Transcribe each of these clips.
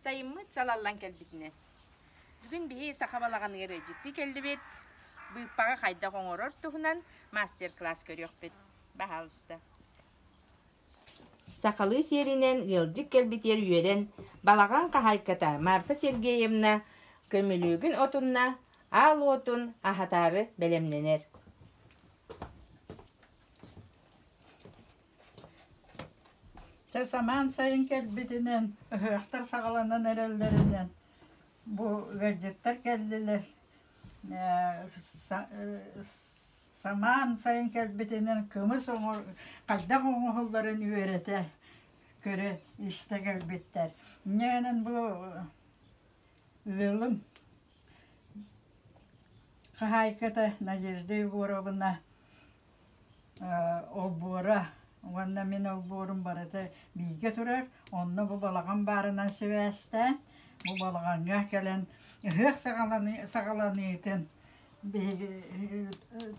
Сайыммыт салаллан кэлбитинэн. Бүгүн биһи саха балаҕаныгар ыалдьыттыы кэллибит. Быыппаҕы хайдах оҥорор туһунан мастер-класс көрүөхпүт. Баһаалыста. Сахалыы сиэринэн ыалдьыт кэлбитигэр үөрэн, балаҕан хаһаайката Марфа Сергеевна көмүлүөгүн отунна, аал уотун аһатаары бэлэмнэнэр. Чэ, самаан сайын кэлбитинэн, ыһыахтар саҕаланан эрэллэринэн бу ыалдьыттар кэллилэр. Самаан сайын кэлбитинэн кымыс оҥор хайдах оҥоһулларын үөрэтэ, көрө, истэ кэлбиттэр. Инньэ бу ыалым хаһаайката Надежда Егоровна олбуора уонна мин олбуорум барыта бииргэ турар. Онно бу балаҕан баарынан сибээстээн, бу балаҕаҥҥа кэлэн ыһыах саҕаланыытын биһиги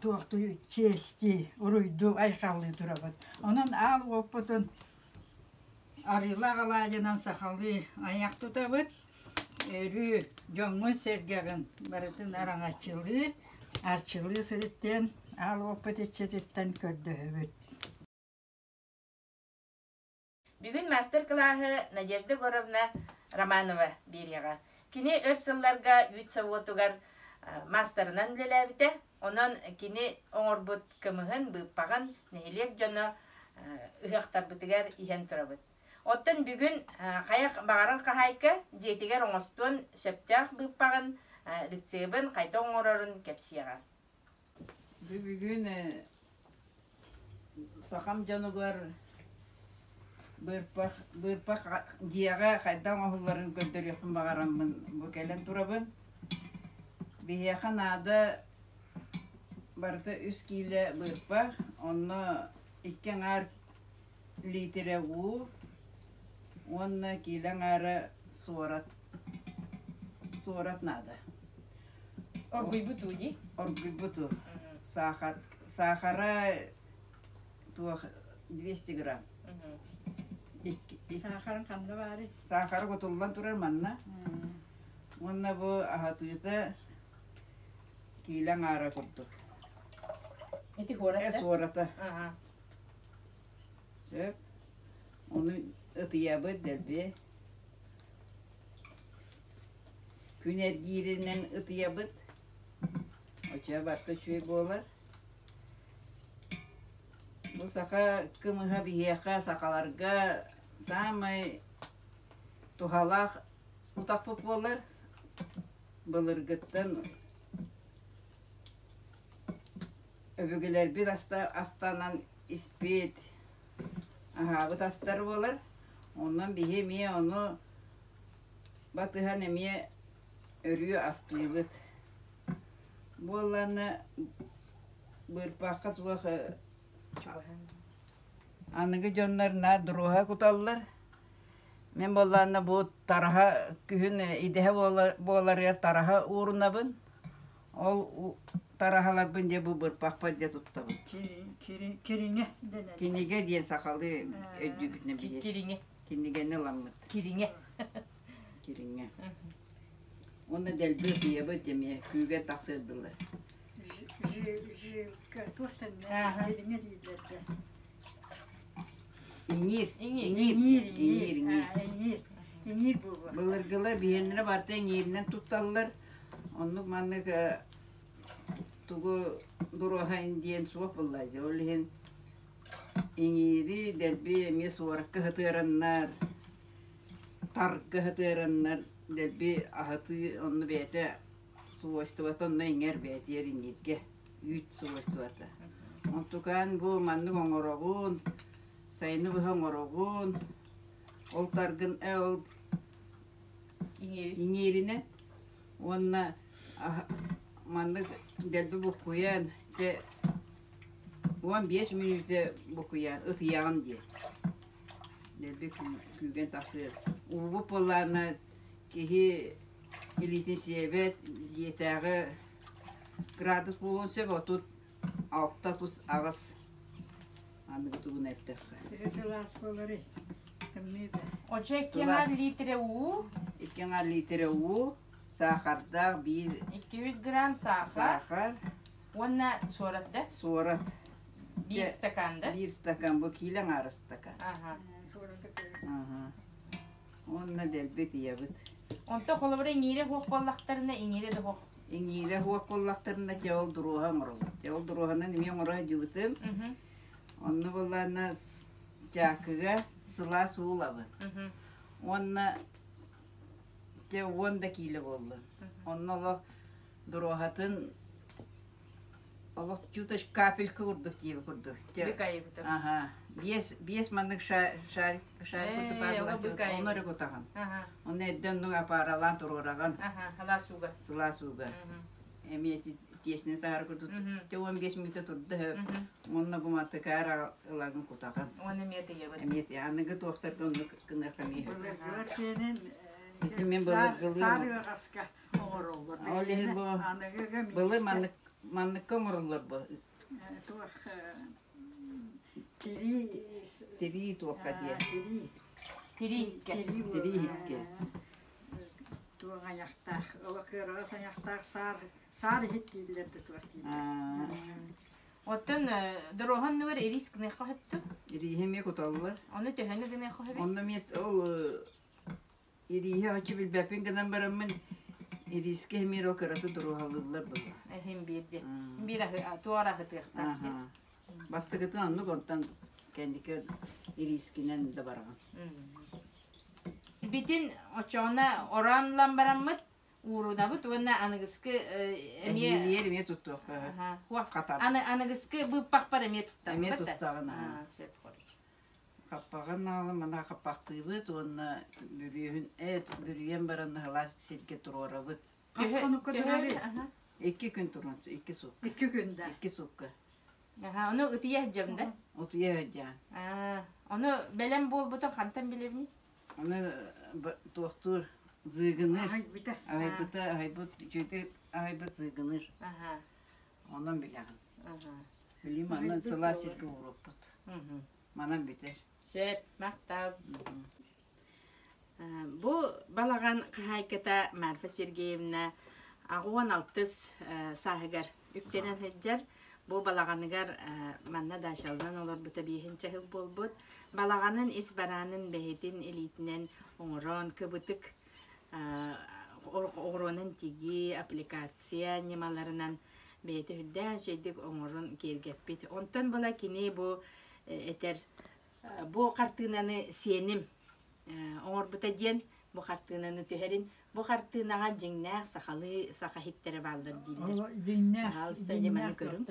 туохтуу чиэстии, уруйдуу, айхаллыы турабыт. Онон аал уоппутун арыылаах алаадьынан сахалыы айах тутабыт. Өрүү дьоҥҥун-сэргэҕин барытын араҥаччылыы, арчылыы сырыттыан аал уоппут иччититтэн көрдөһөбүт. Бүгүн маастар-кылааһы Надежда Егоровна Романова биэриэҕэ. Кини өр сылларга үүт собуотугар маастарынан үлэлээбитэ. Онон кини оҥорбут кымыһын, быыппаҕын нэһилиэк дьоно ыһыахтарбытыгар иһэн турабыт. Оттон бүгүн хайа баҕарар хаһаайка дьиэтигэр оҥостуон сөптөөх быыппаҕын, рецебин хайдах оҥорорун кэпсиэҕэ. Бүгүн сахам дьонугар быырпах, быырпах дьиэҕэ хайдах оҥоһулларын көрдөрүөхпүн баҕараммын бу кэлэн турабын. Биһиэхэ наада барыта үс киилэ быырпах, онно икки аҥаар лиитирэ уу уонна киилэ аҥаара суорат суорат наада. Оргуйбут уу дии? Оргуйбут уу. Саахар, саахара туох 200 грамм. Саахарын ханна баарый? Саахара кутуллан турар манна. Уонна бу аһатыыта киилэ аҥаара курдук. Ити суората? Суората. Сөп. Ону ытыйабыт дэлби. Күн эргииринэн ытыйабыт. Оччо барыта үчүгэй буолар. Бу саха кымыһа биһиэхэ сахаларга саамай туһалаах утахпыт буолар. Былыргыттан Өбүгэлэрбит астанан испит, аһаабыт астар буолар. Онон биһи эмиэ ону батыһан эмиэ өрүү астыыбыт. Буоллаҕына быырпахха туох аныгы дьоннор наар доруоһа куталлар. Мин буоллаҕына бу тараһа күһүн идэһэ буоларыгар тараһа уурунабын. Ол тараһаларбын дьэ бу бырпахпар дьэ туттабын. Кириҥэ дэнэр. Кинигэ диэн сахалыы өйдүүбүтүнэн биһи. Кириҥэ. Кинигэни ыламмыт. Кириҥэ. Кириҥэ. Уонна дэлби ытыйабыт эмиэ күүгэн тахсыардылар. Туох кириҥэ дииллэр дьэ. Иҥиир. Иҥиир. Иҥиир. Иҥиир. Иҥиир буолуо. Былыргылар биһиэннэрэ барыта иҥииринэн тутталлар. Оннук маннык тугу дуруһайн диэн суох буолла дии. Ол иһин иҥиири дэлби эмиэ суоракка сытыараннар, тарга сытыараннар дэлби аһатыы онно бэйэтэ свойствота онно иҥэр бэйэтигэр иҥииргэ үүт свойствота. Онтукаан бу маннык оҥороҕун, сайыны быһа оҥороҕун, ол таргын ол иҥииринэн Уонна маннык дэлби буккуйан, дьэ 15 мүнүүтэ буккуйан ытыйаҕын диэн. Дэлби күүгэн тахсыар. Уубут буоллаҕына киһи илиитин сиэбэт, дьиэтээҕи градус буолуон сөп, 36 тус аҕыс аныгы тугун эттэххэ. Төһө сылаас буоларый? Тымныы да. Очо икки аҥаар литрэ уу. Икки аҥаар литрэ уу, саахардаах биир 200 грамм саахар. Саахар. Уонна суорат да? Суорат. Биир стакан да? Биир стакан, бу киилэ аҥаара стакан. Аха. Аха. Уонна дэлби итийэбит. Онто холобура иҥиирэ суох буоллахтарына, иҥиирэ да суох. Иҥиирэ суох буоллахтарына, дьэ ол дуруоһа оҥороллор. Дьэ ол дуруоһанан эмиэ оҥоро сылдьыбытым. Онно буоллаҕына чаакыга сылаас уу ылабын. Уонна дьэ 10 да киилэ буоллун. Онно олох дуруоһатын олох чуточку капелька курдук диэби курдук. Быкайыбытым. Аха. Биэс, биэс маннык шарик, шарик курдук баар буолааччы. Ону эрэ кутаҕын. Онно эрдэ оннук аппаралаан туруораҕын. Аха, сылаас ууга. Сылаас ууга. Эмиэ ити тиэсини таһар курдук. Те 15 мүнүүтэ турда сөп. Уонна бу маттыкаар ылаҥын кутаҕын. Уонна эмиэ тыйабын. Эмиэ аныгы туохтарга оннук гыныахха эмиэ сөп. Былыргылар киэнин Ити мин былыргылыы саар ыаҕаска оҥороллор. Ол иһин бу Аныгыга былыр маннык манныкка оҥороллор бу. Туох тирии Тирии туохха диэ. Тирии. Тирииккэ. Тирии иһиккэ. Туох айахтаах, олох кыараҕас айахтаах саар саар иһит дииллэр да туох дииллэр. Оттон дороһон оннугар ирис гыныахха сөптө. Ирииһи эмиэ куталлар. Ону төһөнү гыныахха сөбүй? Онно эмиэ ол ирииһи оччо билбэппин гынан бараммын ириискэ эмиэ ол кыраты дуруһалыыллар буолла. Эһим биир диэ. Биир аһы туора аһытыахтаах диэ. Бастакытын оннук онтон кэнники ириискинэн да бараҕын. Битин оччоҕуна ороон ылан бараммыт уурунабыт уонна аныгыскы эмиэ Эһиилиэр эмиэ туттуохха хатар. Аны аныгыскы быыппахпар эмиэ туттабыт. Эмиэ туттаҕын. Сөп короче. Хаппаҕын аалым мана хаппахтыыбыт уонна бүрүөһүн эт бүрүйэн баран наһылаас сиргэ туруорабыт. Хас хонукка турарый? Икки күн туран, икки суукка. Икки күн да. Икки суукка. Аха, ону ытыйа сылдьабын да? Утуйа сылдьаҕын. Аа, ону бэлэм буолбутун хантан билэбиний? Аны туохтуур зыыгыныыр. Аһайбыта. Аһайбыта, аһайбыт, үчүгэйдик аһайбыт зыыгыныыр. Аха. Онон билэҕин. Аха. Билим манан сылаас сиргэ ууруохпут. Манан бүтэр. Сөп, махтал. Бу балаҕан хаһаайката Марфа Сергеевна 86 сааһыгар үктэнэн сылдьар. Бу балаҕаныгар манна даачаланан олорбута биэһинчэ сыл буолбут. Балаҕанын ис бараанын бэйэтин илиитинэн оҥорон, кыбытык оҕуруонан тигии, аппликация ньымаларынан бэйэтэ үрдээх үчүгэйдик оҥорон киэргэппит. Онтон була кини бу этэр бу хартыынаны сиэним оҥорбута диэн бу хартыынаны түһэрин бу хартыынаҕа дьиҥнээх сахалыы саха иһиттэрэ бааллар дииллэр. Дьиҥнээх Пожалуйста, дьэ маны көрүҥ.